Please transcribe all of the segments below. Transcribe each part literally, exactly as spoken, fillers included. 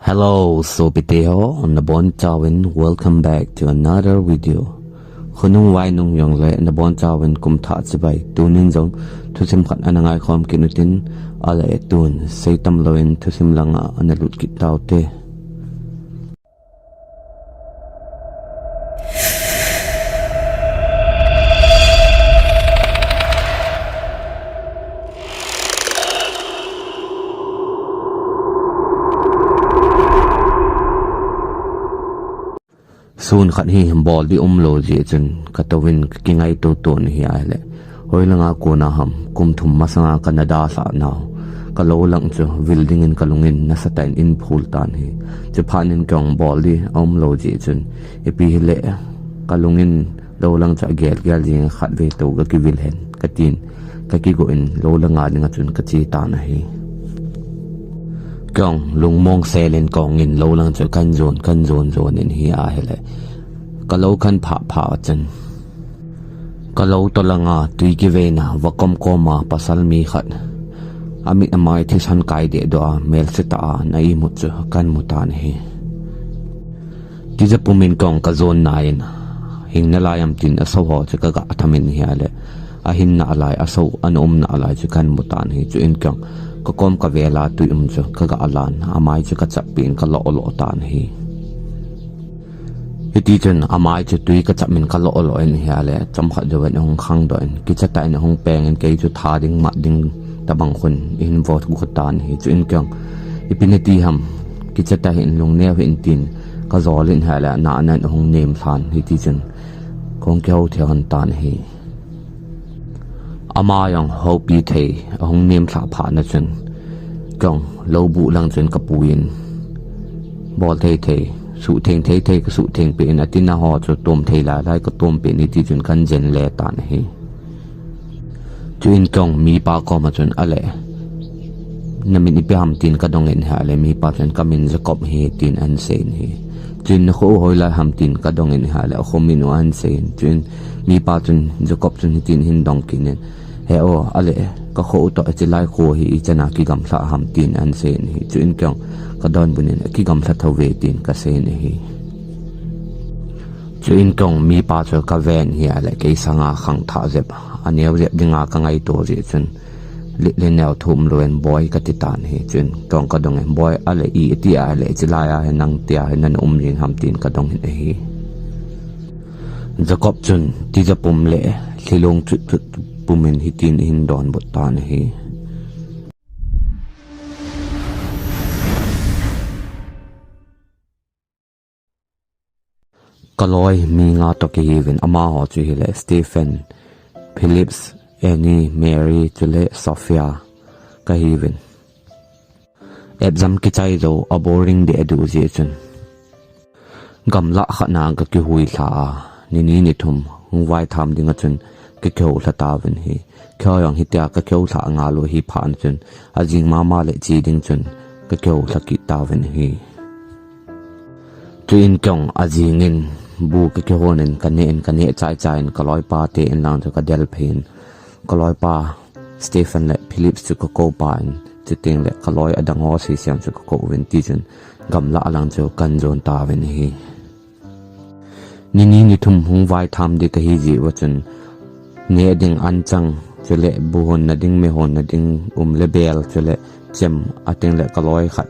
Hello, sopite ho, nabonchauvin welcome back to another video. Khonung vainung jongle nabonchauvin kumthah chibai. Tunin jong thusim khat ana ngaikhom kit utin, ahile tun seitam louvin thusim langa ana lut kit taute. Sun khat hi bol ding umlou jeh chun katouvin kakingaito ton ahi ahile, hoilanga kona ham, kum thum masanga kana dalhah nau kalou lang chu vil dingin kalungin nasatah in eiphul tan ahi. Chuphat in keiin bol ding aumlou jeh chun, ipi hile kalungin lou lang chu agelgel jing, khatvei tou kakivil hen katin, kakigo in lou langa dinga chun kache tan ahi. Keiin lungmong selin keiin lou lang chu kahin jon, kahin jon jon in ahi ahile, kalou kahin phah phah chun, kalou tolanga tui kiveina vakom koma pasal mi khat, amit amai thisan kai dehdoh a, melse tah a ana imut chu kahin mu tan ahi. Tija pumin keiin kajon nai in, hing nalai am tin asao ho chu kaga thamin ahile, ahin nalai, asao ana um nalai chu kahin mu tan ahi. Chuin keiin kakom kavela tui um chu kaga lan, amai chu kachap pin kalo lo tan ahi. Hitichun amai chu tui kachap min kalo lo in ahile, chomkhat jouvin ahung khangdoh in, kichatah in ahung peng in, kei chu tha ding mat ding tobang khun eihin vo got tan ahi. Chuin keiin, ipi nati ham, kichatah hih in, lungneo hih in tin kajol in ahile, ana ana in ahung nemlhan, hitichun kahung kihou thei lhon tan ahi. Ama jong houpi thei ahung nemlhah phat na chun, keiin lou buh lang chun kapuiyin, bol thei thei, suhtheng thei thei kasuhtheng peh in, atina ho chu tom thei lai lai katom peh in, hitichun kahin jen le tan ahi. Chuin keiin mipa koma chun, ahile namin ipi ham tin kadong in ahile, mipa chun kamin Jacob ahi tin ahin seiyin ahi. Chuin nakho u hoilai ham tin kadong in ahile, akho min u ahin seiyin. Chuin mipa chun, Jacob chun hitin ahin dong kit in, he o, ahile kakho u toh hiche lai kho hi ichan a kigamlhah ham tin ahin seiyin ahi. Chuin keiin kadonbut in, akigamlha thou ve tin kaseiyin ahi. Chuin keiin mipa chu kaven ahile, kei sanga khangthah jep, aneo jep dinga kangaito jeh chun, lit le neo thum louvin, Boi, kati tan ahi. Chuin keiin kadong in, Boi, ahile i iti ahile, hiche lai a hi nang tia hi nana um jing ham tin kadong in ahi. Jacob chun tija pum le lhilung chutchut pumin hitin ahin donbut tan ahi. Kaloi mi nga toh kahiuvin, amaho chu hile Stephen, Phillips, Annie, Mary, chule Sophia kahiuvin. Exam kichai jou, aboring deh aduh jeh chun, gamlah khat na kakihui lha a, nini nithum hung vaitham dinga chun kakihou lha tauvin ahi. Keiho jong hitia kakihou lha ngal u ahi phat na chun, ajing mama le che ding chun kakihou lha kit tauvin ahi. Chuin keiin ajing in bu kakihon in, kaneh in, kaneh chai chai in, kaloipa te in lang chu kadel phei in, kaloipa Stephen le Phillips chu kakou pan, chuteng le kaloi adang ho sesem chu kakou uvin, tichun gamlah lang chu kahin jon tauvin ahi. Nini nithum hung vaitham ding kahi jeh uva chun, neh ding anchang, chule bu honna ding, me honna ding, um le bel, chule chem, ateng le kaloi khat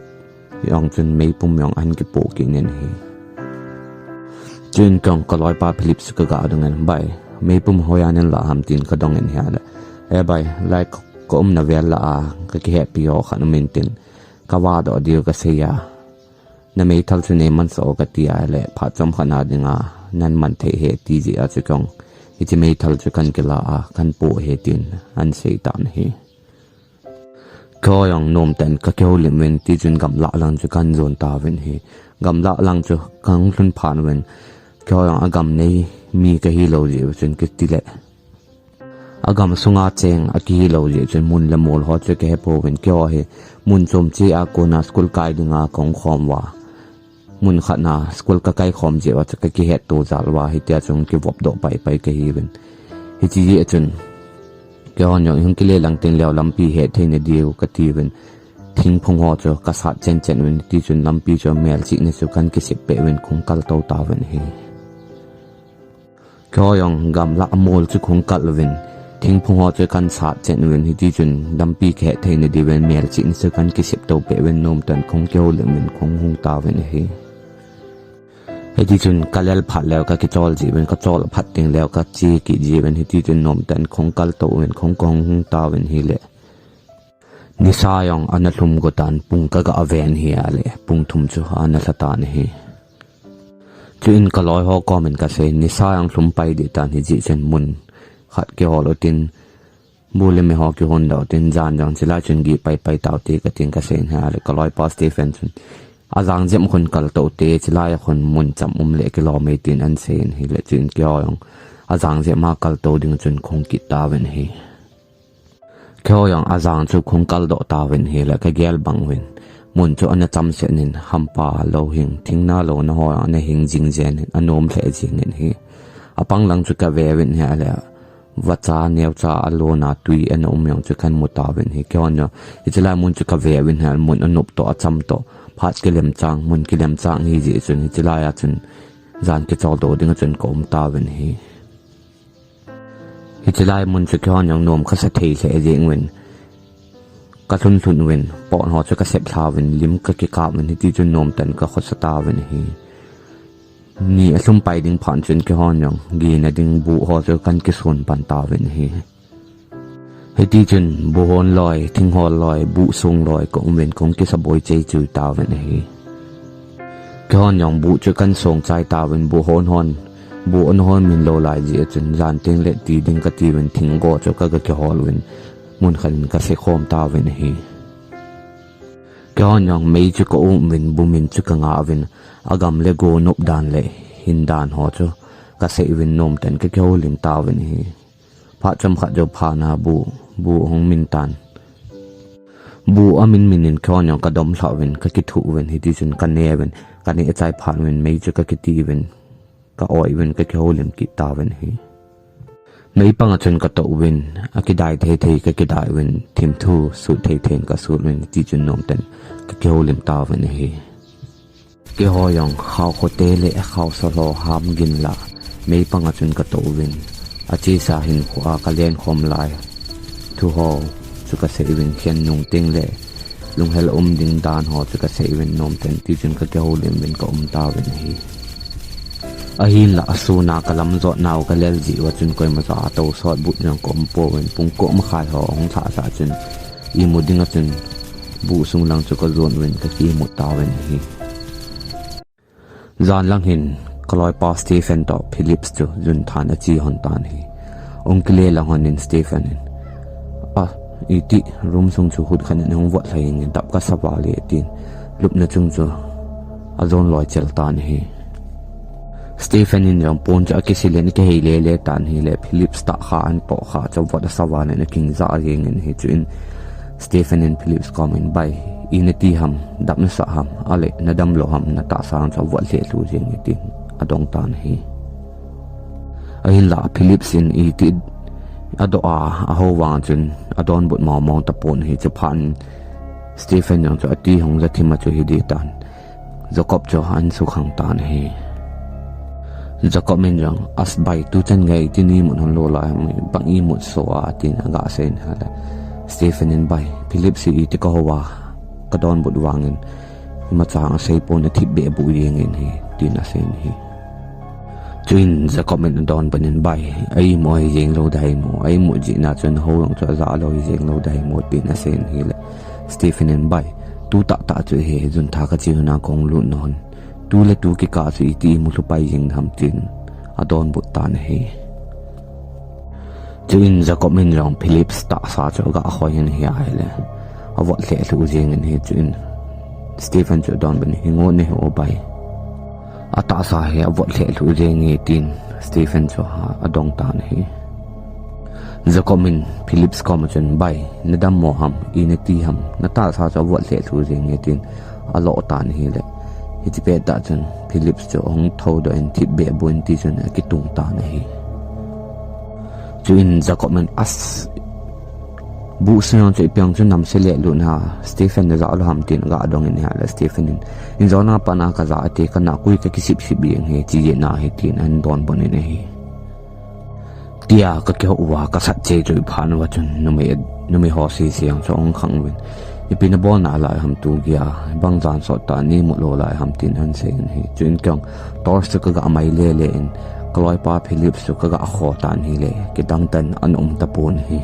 jong chun meipum jong ahin kipoh kit in ahi. Chuin keiin kaloipa Phillips chu kaga dong in, Bai, meipum hoiya nalah ham tin kadong in ahile, E bai, lai kaumna vel lah a kakihetpi ho khat um intin, kavadoh diu kasei a, nameithal chu neimansah o kati ahile, phat chomkhat na dinga naman thei ahi ti jeh a chu keiin hiche meithal chu kahin kila a, kahin po ahi tin ahin sei tan ahi. Keiho jong nomtah in kakihoulim uvin, tichun gamlah lang chu kahin jon tauvin ahi. Gamlah lang chu kahung lhun phat uvin, keiho jong agam nei mi kahilou jeh uva chun, kitile agam sunga cheng akihilou jeh chun mun le mol ho chu kahepouvin, keiho hi mun chom cheh a kona school kai dinga kahung khom uva, mun khat na school kakai khom jeh uva chu kakihetto jal uva, hitia chu kahung kivopdoh paipai kahiuvin. Hiche jeh chun keihon jong ihung kile lang tengleu lampi hetthei nadiu katiuvin. thingphung ho chu kasat chen chen uvin, hiti chun lampi chu melchihna chu kan kisep peh uvin khong kal to tauvin ahi. Keiho jong gamlah amol chu khong kal uvin, thingphung ho chu kan sat chen uvin, hiti chun lampi kihe theina diuvin melchihna chu kan kisep to peh uvin, nomtah in khong kihoulim uvin khong hung tauvin ahi. Hiti chun kalel phat leu kakichol jiuvin, kachol phat ding leu kache kit jiuvin, hiti chun nomtah in khong kal to uvin khong kahung hung tauvin ahile. Nisa jong ana lhum go tan, pung kaga ven ahile pung thum chu ana lha tan ahi. Chuin kaloi ho komin kasei, nisa jong lhum pai deh tan, hijeh chun mun khat kihol utin, bu le me ho kihon doh utin, jan jong chulai chun geh pai pai taute katin kasei ahile, kaloipa Stephen chun, ajang jep khun kal to te, chulai a khun mun cham um le kilom e tin ahin sei in ahile, chuin keiho jong ajang jep ma kal to ding chun khong kit tauvin ahi. Keiho jong ajang chu khong kal doh tauvin ahile, kagel bang uvin mun chu ana cham set in, hampa louhing, thingna louna ho ana hing jing jeng in, anom lheh jeng in ahi. Apang lang chu kave uvin ahile, vacha neocha alona tui ana um jong chu kahin mu tauvin ahi. Keihon jong hiche lai mun chu kave uvin ahile, mun anop toh, acham toh, phat kilem chang, mun kilem chang ahijeh chun hiche lai a chun jan kichol doh ding a chun kaum tauvin ahi. Hiche lai mun chu keihon jong nom kasa thei lheh jeng uvin, kalhun lhun uvin, pot ho chu kasep lha uvin, lim kakikap uvin, hiti chun nomtah in kakhosa tauvin ahi. Ni alhum pai ding phat chun keihon jong gehna ding buh ho chu kahin kisun pan tauvin ahi. Hiti chun buhon loi, thinghol loi, buh sung loi kaum uvin, kahung kisa boi chei chui tauvin ahi. Keihon jong buh chu kahin song chai tauvin, buhon hon, buh ana hon min lou lai jeh a chun, jan teng le ti ding kati uvin, thinggo chu kaga kihol uvin, mun khat in kase khom tauvin ahi. Keihon jong mei chu kaum uvin, bu min chu kanga uvin, agam le go nop dan le hin dan ho chu kasei uvin, nomtah in kakihoulim tauvin ahi. Phat chomkhat jou phat a bu, bu ahung min tan. Bu amin min in keihon jong kadom lhah uvin, kakithuh uvin, hiti chun kane uvin, kaneh chai phat uvin, mei chu kakiti uvin, ka-oi uvin, kakihoulim kit tauvin ahi. Mei panga chun katou uvin, akidai thei thei kakidai uvin, thimthu sut thei thei in kasut uvin, hiti chun nomtah in kakihoulim tauvin ahi. Keiho jong khaokhote le khaosa lho ham gin lah mei panga chun katou uvin, achesa hinkho a kalen khom lai thu ho chu kasei uvin, khen nung teng le lunghel um ding dan ho chu kasei uvin, nomtah in hiti chun kakihoulim uvin kaum tauvin ahi. Ahinlah asun a kalam jot nau kalel jeh uva chun koima cha a tou sot but jong kaum pouvin, pung ko makhai ho ahung lhah lhah chun imu ding a chun buh sung lang chu kajon uvin kakimut tauvin ahi. Jan lang hin kaloipa Stephen toh Phillips chu junthan ache hon tan ahi. Ahung kile lang hon in Stephen in, a, iti room sung chu hut khat in ahung vot lhai in dap kasa val e tin lupna chung chu ajon loi chel tan ahi. Stephen in jong pon chu akisel in akihei lele tan ahile, Phillips tahkha ahin tohkha chu vot asa val in aking jah jeng in ahi. Chuin Stephen in Phillips kom in, bai, ina ti ham, dap nasah ham, ahile nadam lou ham, natahsa chu avot lheh lhu jeng e tin adong tan ahi. Ahinlah Phillips in iti adoh a, ahou vang chun adonbut mong mong tapon ahi. Chuphat in Stephen jong chu ati hung ja thim a chu hiding tan Jacob chu ahin sukhang tan ahi. Jacob in jong, as bai, tuchan gei iti imut hon lou lai ham, bang imut so a, tin aga sei in ahile, Stephen in, bai, Phillips hi iti kahou a, kadonbut vangin imacha asei pon, athipbeh buh jeng in ahi, tin asei in ahi. Chuin Jacob in adonbut in, bai, a imu ahi jeng lou dai mo, a imut jeh a chun hou jong chu aja lou hi jeng lou dai mo, tin asei in ahile, Stephen in, bai, tu tahtah chu hi juntha kache hon a kahung lut na hon, tu le tu kikah chu iti imu lhu pai jeng ham, tin adonbut tan ahi. Chuin Jacob in jong Phillips tahsa chu aga khoi in ahile, avot lheh lhu jeng in ahi. Chuin Stephen chu adonbut in, hingo nahi o bai, atahsa hi avot lheh lhu jeng e, tin Stephen chu adong tan ahi. Jacob in Phillips kom a chun, bai, nadam mo ham, ina ti ham, natahsa chu avot lheh lhu jeng e, tin alo tan ahile, hiche pettah chun Phillips chu ahung thoudoh in thipbeh buh in ti chun akitung tan ahi. Chuin Jacob in, as, Buh sung jong chu ipi jong chu namse le lutna, Stephen na ja lou ham tin aga dong in ahile, Stephen in, in jong na pa na ka ja ati, ka na kui ka kisip sip jeng hi, chi jeh na hi tin ahin donbut in ahi. Tia ka kihou uva ka sat chei chu iphat uva chun numei, numei ho sese jong chu ahung khang uvin. Ipi na bolna lai ham tu gei a, bang jan sot ta ni mu lou lai ham tin ahin sei in ahi. Chuin kei jong torch chu ka ga mai le le in, ka loipa Phillips chu ka ga kho tan ahile, kidang tah in ana um tapon ahi.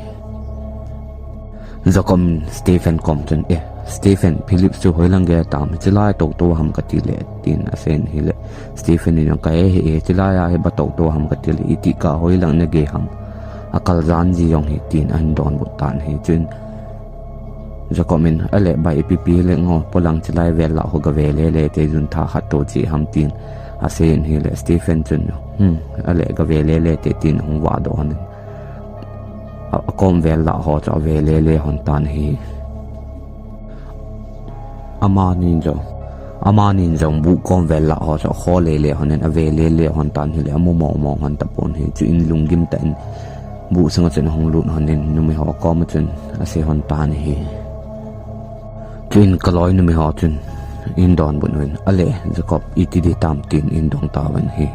Jacob in Stephen kom chun, "Eh, Stephen, Phillips chu hoilang gei tam, hichelai tou tou ham kati le," tin asei in ahile, Stephen in jong, "Ka he hih e, hichelai a hi ba tou tou ham kati le, iti kah hoilang na gei ham, akal jan ji jong hi," tin ahin donbut tan ahi. Chuin Jacob in, "Ale bai, ipi pi le ngo, polang, hichelai vel lah ho ga ve le le te, jun tha khat tou chi ham," tin asei in ahile, Stephen chun, "Hmm, ale ga ve le le te," tin ahung vah doh hon in. A, akom vel lah ho chu ave le le hon tan ahi. Amani in jong, amani in jong buh kom vel lah ho chu akho le le hon in ave le le hon tan ahile amu mong mong hon tapon ahi. Chuin lunggim tah in buh sunga chun ahung lut hon in numei ho kom a chun asei hon tan ahi. Chuin ka loi numei ho chun ahin donbut uvin, "Ale, Jacob, iti ding tam?" tin ahin dong tauvin ahi.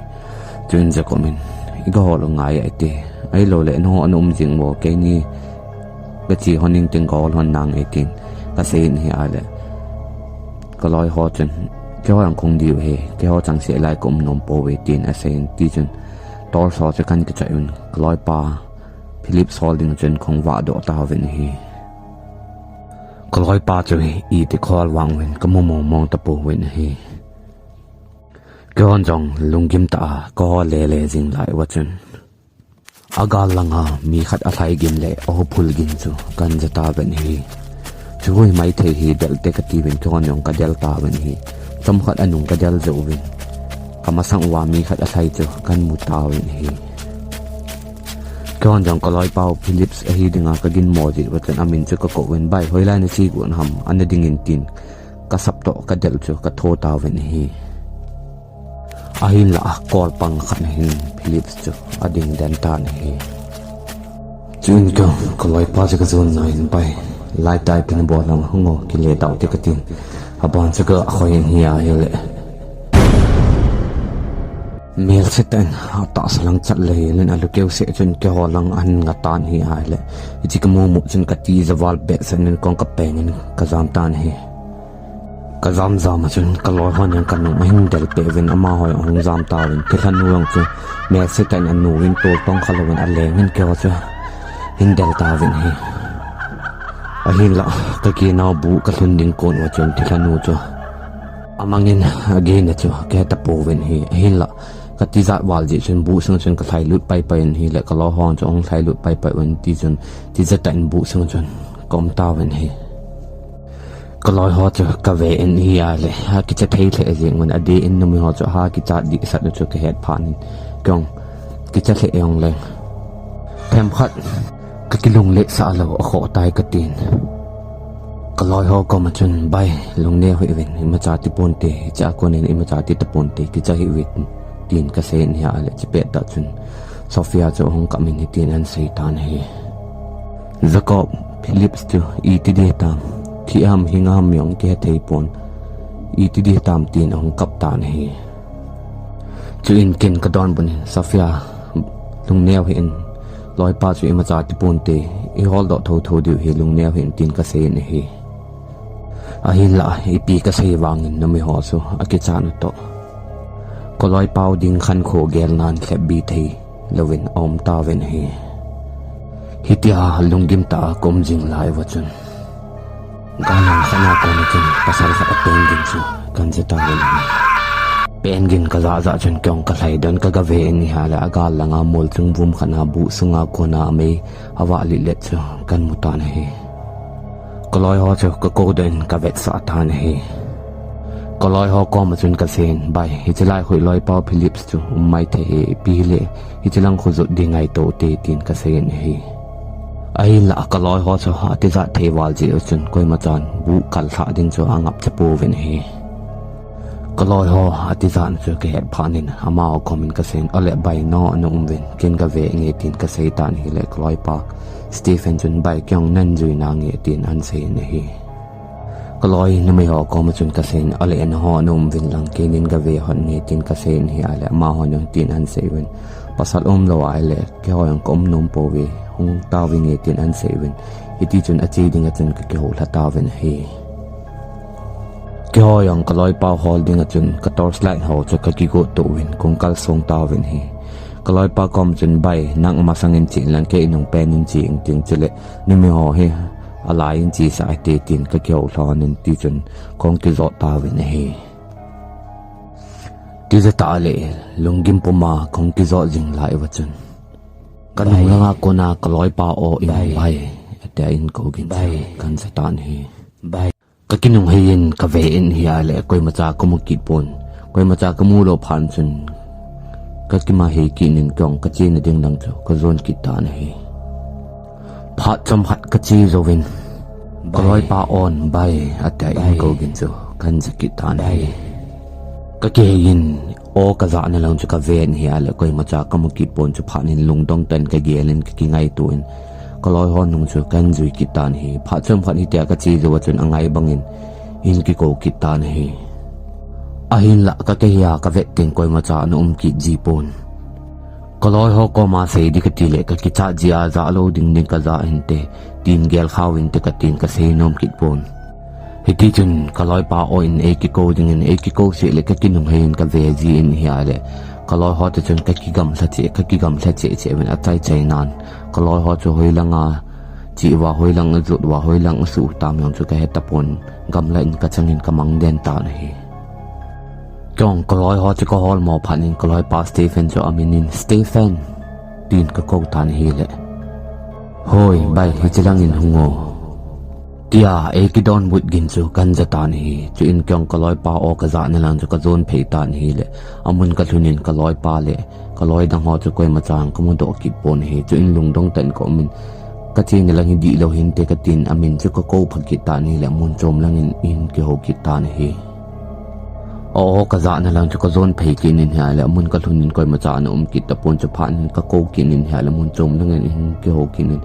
Chuin Jacob in, "I ga hol u ngai a iti. Ahilou le, nangho ana um jing vo, keini ga che hon ing ting, ga hol hon nange," tin ka sei in ahile, ka loi ho chun, "Keiho jong kong diu ahi, keiho chang seh lai ka um nom pouve," tin asei in, ti chun torch ho chu kan kichoi uvin, ka loipa Phillips hol ding chun kong vah doh tauvin ahi. Ka loipa chu iti khol vang uvin ka mu mong mong tapouvin ahi. Kei hon jong lunggim tah a ka hol le le jing lai uva chun, agal langa mi khat alhai gin le ahuphul gin chu kan ja tauvin ahi. Chu hui maithei hi del te kati uvin kei hon jong ka del tauvin ahi. Chomkhat anung ka del jou uvin, ka masang uva mi khat alhai chu kan mu tauvin ahi. Kei hon jong ka loipa u Phillips ahi dinga ka ginmo jeh uva chun amin chu ka kou uvin, "Bai, hoilai na che got ham, ana ding in," tin ka sap toh ka del chu ka tho tauvin ahi. Ahinlah kol pang khat na hin Phillips chu ading den tan ahi. Chuin kei ka loipa chu ka jon na in, "Bai, lai tai, ipi na bol ham, hung o, kile tau te," ka tin. Aban chu ka khoi in ahile, melse tah in atahsa lang chat le hel in alukeu seh chun keiho lang ahin nga tan ahi. Ahile hiche ka mu mu chun ka tija val behseh in kong ka peng in ka jam tan ahi. Ka jam jam a chun ka loi hon jong ka nung ahin del peh uvin, amaho jong ahung jam tauvin, thilha nu jong chu melse tah in anu hin tol tong kha louvin aleng in keiho chu ahin del tauvin ahi. Ahinlah ka kinau buh ka lhun ding kon uva chun thilha nu chu amang in agei na chu ka he tapouvin ahi. Ahinlah ka tijat val jeh chun buh sunga chun ka lhailut pai pai in ahile ka loi hon chu ahung lhailut pai pai uvin, ti chun tija tah in buh sunga chun ka um tauvin ahi. Ka loi ho chu ka ve in ahile akicha thei lheh jeng uvin, adeh in numei ho chu akichat dehset u chu ka het phat in kei jong kicha lheh jong leng, themkhat ka kilunglet sah lou akhoh tai ka tin. Ka loi ho koma chun, "Bai, lungneo hih uvin, imacha ti ponte, hiche a kon in imacha ti taponte, kicha hih uvin," tin ka sei in ahile, hiche pettah chun Sophia chu ahung kap in hitin ahin sei tan ahi. Jacob, Phillips chu iti ding hitam, thi ham, hing ham jong kihe thei pon, iti ding hitam tin ahung kap tan ahi. Chuin ken ka donbut in, "Sophia, lungneo hih in, loipa chu imacha ti ponte, i holdoh thotho diu ahi, lungneo hih in," tin ka sei in ahi. Ahinlah ipi ka sei vangin numei ho chu akichat u toh, ka loipa u ding khankho gelnan lhepbi thei louvin aum tauvin ahi. Hitia lunggim tah a ka um jing lai uva chun, gal lang khat na kon a chun pasal khat a peng gin chu kan ja tauvin ahi. Peng gin ka jah jah chun kei jong ka lhai doh in ka ga ve in ahile, agal langa mol chung vum khat na buh sunga kon a mei avah lit let chu kan mu tan ahi. Ka loi ho chu ka kou doh in ka vetsah tan ahi. Ka loi ho koma chun ka sei in, "Bai, hiche lai khu i loipa u Phillips chu um maithei e, ipi hile hiche lang khu jot ding ngaito te," tin ka sei in ahi. Ahinlah ka loi ho chu atijat thei val jeh u chun koima chan buh kal lhah ding chu angap cha pouvin ahi. Ka loi ho, ati jan chu ka het phat in, amaho kom in ka seiyin, "Ale bai, nangho na um uvin, ken ka ve nge," tin ka sei tan ahile, ka loipa Stephen chun, "Bai, kei jong nan jui nange," tin ahin seiyin ahi. Ka loi numei ho kom a chun ka seiyin, "Ale nangho na um uvin lang, keinin ka ve hon nge," tin ka seiyin ahile, amaho jong tin ahin sei uvin, "Pasal umlou ahile, keiho jong ka um nom pouve, hung tauvinge," tin ahin sei uvin. Hiti chun ache ding a chun ka kihoulha tauvin ahi. Keiho jong ka loipa hol ding a chun ka torchlight ho chu ka kigot to uvin kong kalsong tauvin ahi. Ka loipa kom chun, "Bai, nang masang in che inlang, kei nung pen in che ing ting, chule numei ho hi alai in chesah hite," tin ka kihoulha in, ti chun kong kijot tauvin ahi. Tijat tah le, lunggim puma kong kijot jing lai uva chun, ka nung langa kona ka loipa o in, "Bai," tia ahin kou gin chu, bai, kan ja tan ahi. Bai. Ka kinunghei in ka ve in ahile, koimacha ka mu kit pon. Koimacha ka mu lou phat chun, ka kimahei kit in kei jong ka chena ding lang chu ka jon kit tan ahi. Phat chomkhat ka che jouvin, ka loipa on, "Bai," atia ahin kou gin chu, kan ja kit tan ahi. Ka kihei in, o ka jahna lang chu ka ve in ahile, koimacha ka mu kit pon, chuphat in lungdong tah in ka gel in ka kingaito in, ka loi ho nung chu kan jui kit tan ahi. Phat chomkhat hitia ka che jou a chun angai bangin ahin kikou kit tan ahi. Ahinlah ka kihei a ka vet teng koimacha ana um kit ji pon. Ka loi ho koma sei ding ka ti le, ka kichat ji a, "Jah lou ding ding ka ja hinte, tin gel khau hinte ka tin," ka sei nom kit pon. Hiti chun ka loipa o in ei kikou dingin ei kikou seh le ka kinunghei in ka ve ji in ahile, ka loi ho te chun ka kigamla cheh, ka kigamla cheh cheh uvin achai chai nan. Ka loi ho chu hoilanga che uva, hoilang ajot uva, hoilang asuh u tam jong chu ka he tapon, gamla in ka chang in ka mang den tan ahi. Kei jong ka loi ho chu ka holmo phat in ka loipa Stephen chu amin in, "Stephen," tin ka kou tan ahile, "Hoi, bai, hiche lang in hung o," tia ei kidonbut gin chu kan ja tan ahi. Chuin kei jong ka loipa o ka jahna lang chu ka jon phei tan ahile, amun ka lhun in ka loipa le ka loi dang ho chu koimacha ka mudoh kit pon ahi. Chuin lungdong tah in ka um in, ka chena lang hi dihlou hinte ka tin, amin chu ka kou pha kit tan ahile, mun chom lang in ahin kihou kit tan ahi. O, ka jahna lang chu ka jon phei kit in ahile, amun ka lhun in koimacha ana um kit tapon, chuphat in ka kou kit in ahile, mun chom lang in ahin kihou kit in.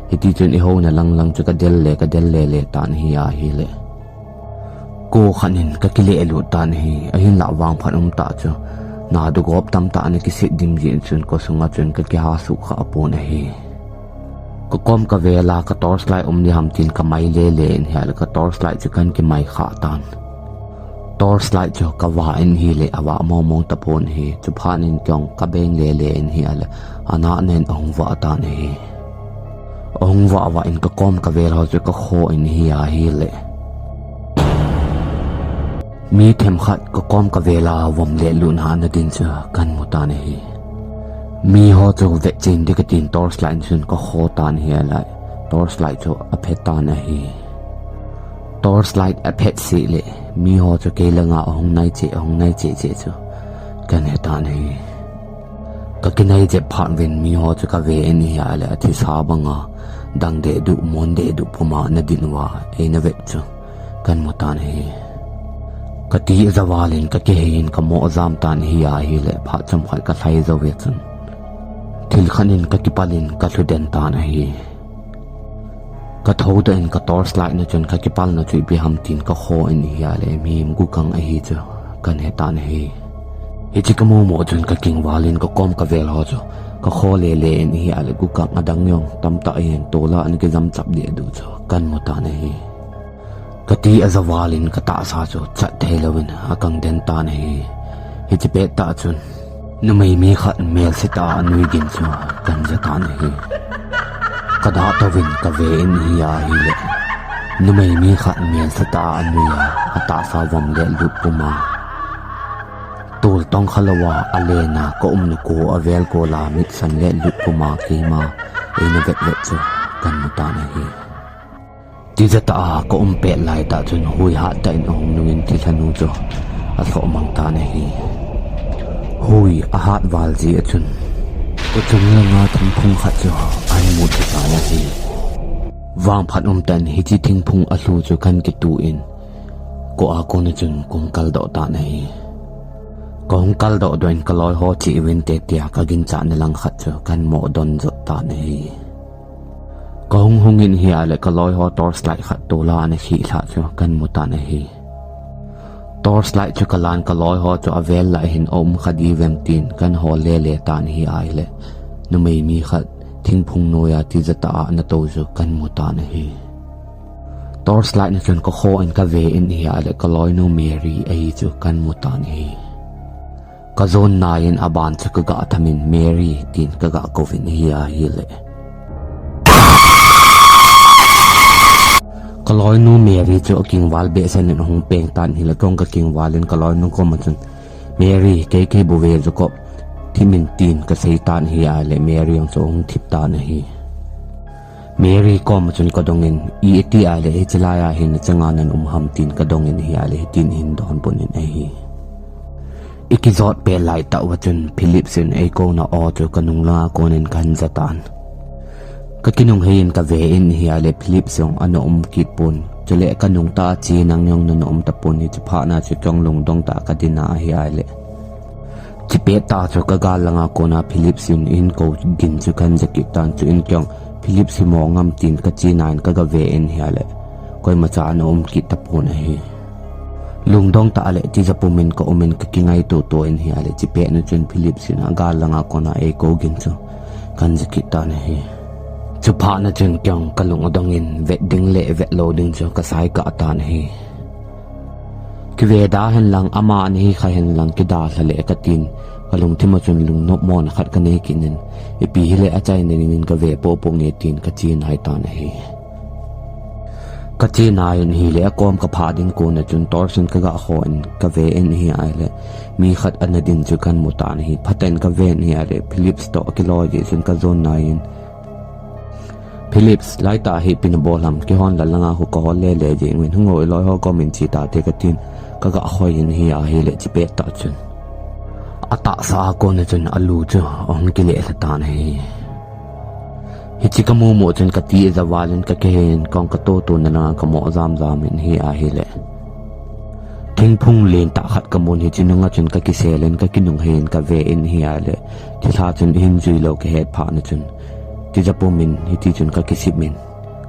Hiti chun eihouna lang lang chu ka del le, ka del le le tan ahi ahile, kho khat in ka kile lut tan ahi. Ahinlah vangphat um tah chu, na dugop tamtah ana kiset dim jin chun kho sunga chun ka kiha sukha pon ahi. Ka kom ka vel a ka torchlight um ding ham tin ka mai le le in ahile, ka torchlight chu kan kimai kha tan. Torchlight chu ka vah in ahile, avah mong mong tapon ahi. Chuphat in kei jong ka beng le le in ahile, ana nen ahung vah tan ahi. Ahung vah vah in ka kom ka vel ho chu ka kho in ahi ahile, mi themkhat ka kom ka vel a vom le lutna ana din chu kan mu tan ahi. Mi ho chu vetchen ding ka tin torchlight chun ka kho tan ahile, torchlight chu aphet tan ahi. Torchlight aphet seh le, mi ho chu kei langa ahung nai cheh, ahung nai cheh cheh chu kan he tan ahi. Ka kinai jep phat uvin mi ho chu ka ve in ahile, athisa banga dang dehduh, mon dehduh puma ana din uva eina vet chu kan mu tan ahi. Ka ti aja val in ka kihei in ka mo ajam tan ahi ahile, phat chomkhat ka lhai jou ve chun thil khat in ka kipal in ka lhu den tan ahi. Ka thoudoh in ka torchlight na chun ka kipalna chu ipi ham tin ka kho in ahile, mihem gukang ahi chu kan he tan ahi. Hiche ka mu mo chun ka kingval in ka kom ka vel ho chu ka kho le le in ahile, gukang adang jong tamtah ahin tol a ana kijam chap dehduh chu kan mu tan ahi. Ka ti aja val in ka tahsa chu chat thei louvin akang den tan ahi. Hiche pet tah chun numei mi khat melse tah a anui gin chu kan ja tan ahi. Ka dah touvin ka ve in ahile, numei mi khat melse tah a anui a, atahsa vom le lut puma, tol tong kha louva alen a ka umna kho avel kol a mitsan le lut puma keima eina vet vet chu kan mu tan ahi. Tijat tah a ka um pet lai tah chun hui hat tah in ahung nungin thilha nu chu alhoh mang tan ahi. Hui ahat val ji a chun kho chung langa thingphung khat chu ahin mut tan ahi. Vangphat um tah in hiche thingphung alhu chu kan kitu in, Ko a kona chun kong kaldoh tan ahi. Kong kaldoh doh in ka loi ho che uvin te tia ka ginchat na lang khat chu kan mo don jot tan ahi. Ka hung hung in hi a le ka loi ho torch light khat tola ana khi lha chu kan mu tan ahi. Torch light chu ka lan ka loi ho chu a vel lai hin a um kha di vem tin kan ho le le tan hi a le numei mi khat thingphung noi a tijat a ana to chu kan mu tan ahi. Torch light na chun ka kho in ka ve in hi a le ka loinu Mary ahi chu kan mu tan ahi. Ka jon nai in a ban chu ka ga tham in Mary tin ka ga ko vin hi a hi le. Ka loinu Mary chu a kingval behseh in hung peng tan hi le kong ka kingval in ka loinu koma chun Mary kei kei bu ve chu ko thim in tin ka sei tan hi a le Mary ang chu hung thip tan ahi. Mary koma chun ka dong in, i ti a le, hichi lai a hin na changa nan um ham tin ka dong in hi a le, hitin hin don pun in ahi. I kijot pe lai tah uva chun Philip sin ei ko na o chu ka nung langa kon in kan ja tan. Ka kinung hei in ka ve in hi a le, Philip song ana um kit pun. Chule ka nung ta chi nang yong na um ta pun hi chu pha na chu kyong lungdong ta ka din a hi a le. Chi pe ta chu ka gal langa kona Philip sin in ko gin chu kan ja kit tan chu in kyong Philip si mo ngam tin ka chi na in ka ga ve in hi a le. Koima cha ana um kit ta pun ahi. Lungdong ta a le tija pum in ka um in ka kingai to to in hi a le chi pe na chun Philip sin a gal langa kona ei ko gin chu kan ja kit tan ahi. Chu pha na chun kyong ka lung a dong in vet ding le vet lo ding chu ka sai ka tan ahi. Ki ve da hen lang ama ana hi kha hen lang ki da lha le ka tin ka lungthim a chun lungnop mo na khat ka nei kit in ipi hi le a chai na ding in ka ve po po nge tin ka chi nai tan ahi. Ka chi nai in hi le a kom ka pha ding kona chun torch in ka ga kho in ka ve in hi a le mi khat ana din chu kan mu tan ahi. Phaten ka ve in hi a le Philip to ki loi di chun ka jon nai in Philip, lai ta hi ipi na bol ham, kihon la langa hu ka hol le le jing in, hung o i loi ho kom in chi ta te ka tin, ka ga hoi in hi a hi le chi pe ta chun. A ta sa a kona chun a lu chu a hung ki le lha tan ahi. Hichi ka mu mu chun ka ti za val in ka ke hin kong ka to to na langa ka mo zam zam in hi a hi le. Thingphung len ta khat ka mun hichi nunga chun ka ki sel in ka kinung hei in ka ve in hi a le. Thilha chun hin jui lo ka het pha na chun. Tija pum in hiti chun ka kisip in,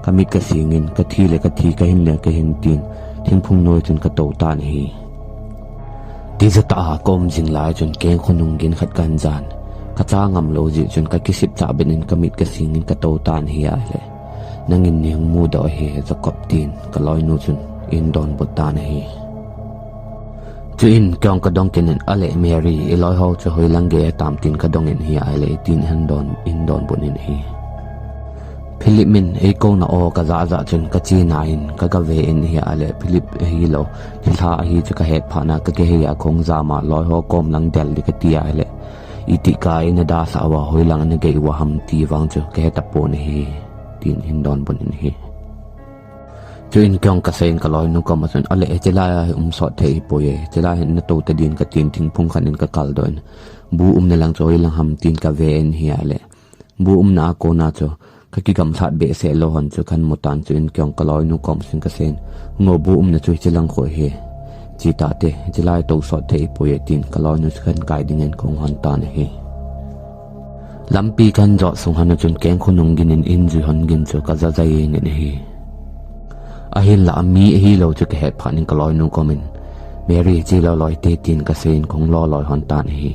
ka mit ka sing in, ka thi le ka thi, ka hin le ka hin tin, thingphung noi chun ka to tan ahi. Tija ta a ka um jing lai chun keng khonung gin khat kan jan. Ka cha ngam lo ji chun ka kisip cha ben in ka mit ka sing in ka to tan ahi a le. Nangin nei hung mu doh ahi Jacob tin ka loinu chun in don but tan ahi. Chuin kong ka dong kit in a le Mary i loi ho chu hoi lang ge tam tin ka dong in hi a le tin hen don in don but in ahi. Philip min ei ko na o ka za za chun ka chi na in ka ka ve in hi a le Philip hi lo thilha hi chu ka het pha na ka ke hi a kong za ma loi ho kom lang del di ka ti a le i ti ka in a da sa wa hoi lang na ge wa ham ti vang chu ka het a po ni hi tin hin don but in hi. Chuin kong ka sein ka loinu koma chun a le chilai a um sot thei hi poi e chilai hin na to ta din ka tin thingphung khan in ka kal do in bu um na lang chu hoi lang ham tin ka ve in hi a le bu um na a kona chu ka ki gam lhat behseh lo hon chu kan mu tan chuin kong ka loinu kom sin ka sein ngo bu um na chu chi lang kho hi chi ta te chilai to sot thei hi poi e tin ka loinu chu kan kai ding in kong hon tan ahi. Lampi kan jot sung hana chun keng khonung gin in in jui hon gin chu ka za za ing in ahi. Ahin la mi ahi lo chu ka het pha ning ka loinu kom in Mary chi lo loi te tin ka sein kong lo loi hon tan ahi.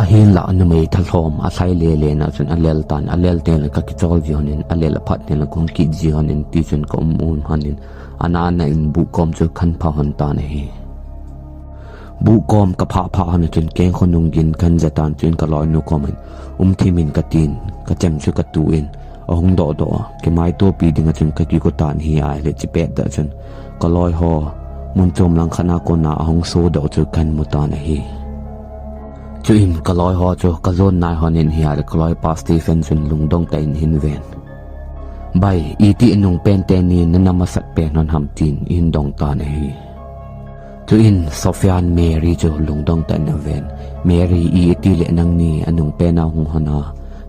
Ahin la numei thalhom a thlai le le na chun a lel tan a lel te le ka ki chol ji hon in a lel a phat te le kong ki ji hon in ti chun ka um um hon in a na na in bu kom chu kan pha hon tan ahi. Bu kom ka pha pha hon chun keng khonung gin kan ja tan chun ka loinu kom in um thim in ka tin ka chem chu ka tu in a hung do do a ki mai to pi ding a chun ka ki ko tan hi a le chi pet da chun ka loi ho mun chom lang khana kona a hung so do chu kan mu tan ahi. Chuin ka loi ho chu ka jon nai hon in hi a le ka loi pa Stephen chun lungdong ta in hin ven. Bai, i ti nung pen te ni na na masat pen hon ham tin in dong tan ahi. Chuin Sofian Mary chu lungdong ta in a ven. Mary i ti le nang ni a nung pen a hung hon a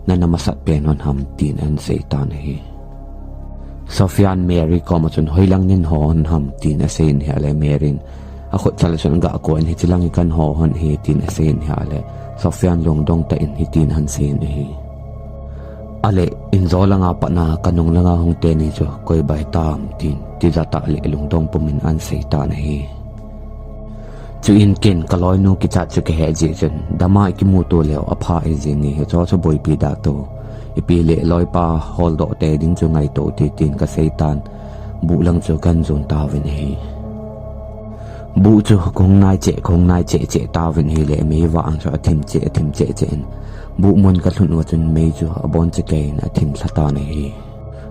na na masat pen hon ham tin an sei tan ahi. Sophia in Mary koma chun, "Hoilang nahin ho hon ham?" tin aseiyin ahile, Mary in akhut chal a chun, "Gah koiyin, hiche lang hi kahin ho hon ahi," tin aseiyin ahile, Sophia in lungdong tah in hitin ahin seiyin ahi. "Ale, injo langa patna kanung langa hung teni chu koi bai tam?" tin tija tah le lungdong pumin ahin seitan ahi. Chuin ken kaloinu kichat chu kahe jeh chun, "Dama ikimuto leu apha ahi jeh in, hicheho chu boipi da to. Ipi le loipa holdoh tei ding chu ngaito te," tin kaseitan, buh lang chu kahin jon tauvin ahi. Buh chu kahung nai cheh, kahung nai cheh cheh tauvin ahile, meivah ang chu athim cheh, athim cheh cheh in, buh mun kalhun uva chun mei chu abon cheh keiyin athim lha tan ahi.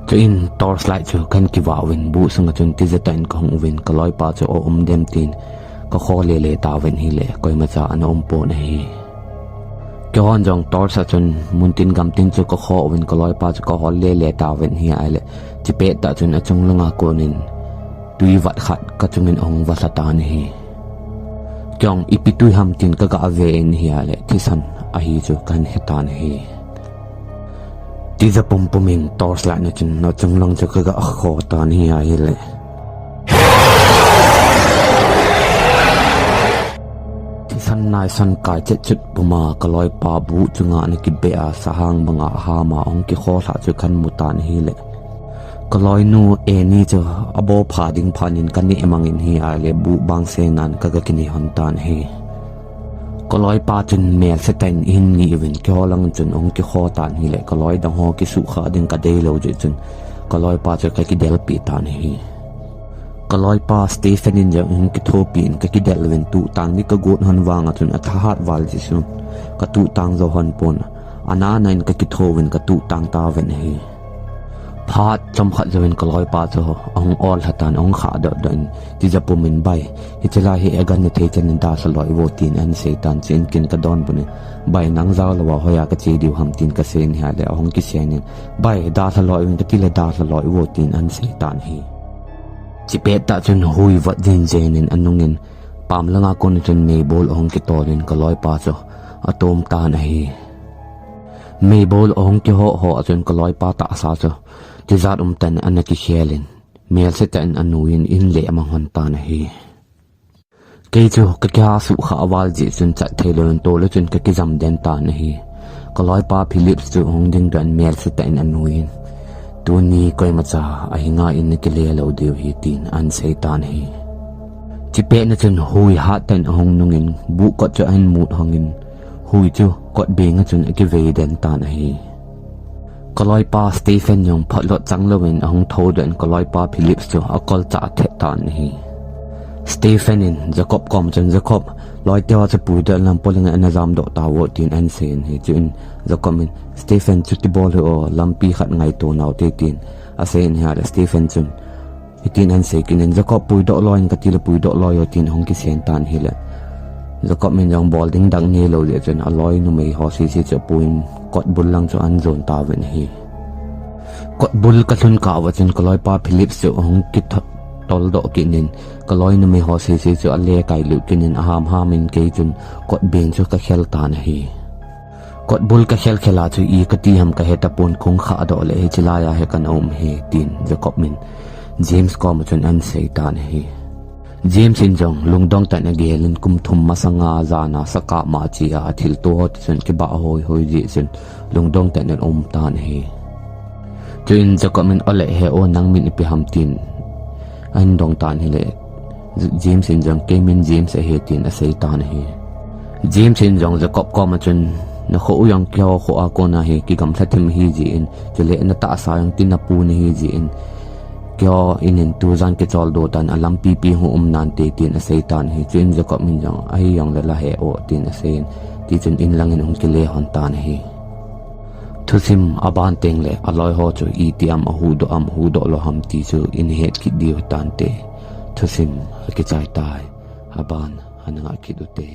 Chuin torchlight chu kahin kivah uvin, buh sunga chun tija tah in kahung uvin, kaloipa chu aum dem tin kakho lele tauvin ahile, koimacha ana um pon ahi. Keihon jong torch a chun muntin gamtin chu kakho uvin, kaloipa chu kahol lele tauvin ahile, chupet tah chun achung langa konin tui vat khat kachungin ahung valha tan ahi. Kei jong ipi tui ham tin kagah ve in ahile, thisan ahi chu kahin he tan ahi. Tija pumpumin torchlight na chun achung lang chu kagah kho tan ahile, thisan naisan kai chet chut puma kaloipa buh chunga ana kibeh a, sahang banga ahama ahung kikho lhah chu kahin mu tan ahile, kaloinu Annie chu abo pha ding phatnin kaneh mangin ahile, buh bang senan kaga kineh hon tan ahi. Kaloipa chun melse tah in ahin ngih uvin, keiho lang chun ahung kikho tan ahile, kaloi dang ho kisuhkhah ding kadeilou jeh chun kaloipa chu kakidelpeh tan ahi. Kaloipa Stephen in jong ahung kithopi in, kakidel uvin, tuhtang ding kagot hon vanga chun athahat val jeh chun katuhtang jou hon pon, ana ana in kakitho uvin katuhtang tauvin ahi. Phat chomkhat jouvin kaloipa chu ahung ol lha tan, ahung khah doh doh in, tija pumin, "Bai, hiche lai hi agan nathei chan in dalha loi uvo," tin ahin seitan, chuin ken kadonbut in, "Bai, nang jao louva hoiya kache diu ham?" tin kaseiyin ahile, ahung kisenin, "Bai, dalha loi uvin katile dalha loi uvo," tin ahin seitan ahi. Chupet tah chun hui vot jeng jeng in anungin, pam langa kon chun meibol ahung kitolin kaloipa chu atom tan ahi. Meibol ahung kiho ho a chun kaloipa tahsa chu tijat umtah in ana kikhelin, melse tah in anuiyin ahin leh mang hon tan ahi. Kei chu kakiha suhkhah val jeh chun chat theilouvin tol a chun kakijam den tan ahi. Kaloipa Phillips chu ahung dingdoh in melse tah in anuiyin, "Tuni koimacha ahinga in nakile lou diu ahi," tin ahin seitan ahi. Chupet na chun hui hat tah in ahung nungin, buh kot chu ahin mut hongin, hui chu kot beng a chun akivei den tan ahi. Kaloipa Stephen jong photlot changlouvin ahung thoudoh in, kaloipa Phillips chu akolchah thet tan ahi. Stephen in Jacob koma chun, "Jacob, loiteho chu puidoh in lam poling ana jamdoh tauvo," tin ahin seiyin ahi. Chuin Jacob in, "Stephen, chuti bol hih o, lampi khat ngaito naute," tin aseiyin ahile, Stephen chun hitin ahin seikit in, "Jacob, puidoh loi in katile puidoh loi o," tin ahung kisen tan ahile, Jacob in jong bol ding dang neilou jeh chun aloi numei ho sese chu apuiyin kotbul lang chu ahin jon tauvin ahi. Kotbul kalhun kah uva chun kaloipa Phillips chu ahung kitoldoh kit in, kaloi numei ho sese chu ale kailut kit in, aham ham in kei chun kot beng chu kakhel tan ahi. Kotbul kakhel khel a chu i kati ham kahe tapon, kahung khahdoh le hiche laiya hi kana um ahi, tin Jacob in James koma chun ahin seitan ahi. James in jong lungdong tah in agelin, kum thum masanga jana sakah ma chea athilto ho chun kibah hoihoi jeh chun lungdong tah in aum tan ahi. Chuin Jacob in, "Ole he o, nang min ipi ham?" tin ahin dong tan ahile, James in jong, "Kei min James ahi," tin asei tan ahi. James in jong Jacob koma chun, "Nakho u jong keiho kho a kona hi kigamlha thim ahi jeh in, chule natahsa jong tina pu nahi jeh in, keiho in in tujan kicholdo tan, alampi pi hung um nante," tin asei tan ahi. Chuin Jacob in jong, "Ahi jongle la he o," tin aseiyin, tichun in langin ahung kile hon tan ahi. Thusim aban tengle aloi ho chu iti am ahuhdoh am ahuhdoh lou ham ti chu in het kit diu tante. Thusim akichai tai, aban ana ngah kit ute.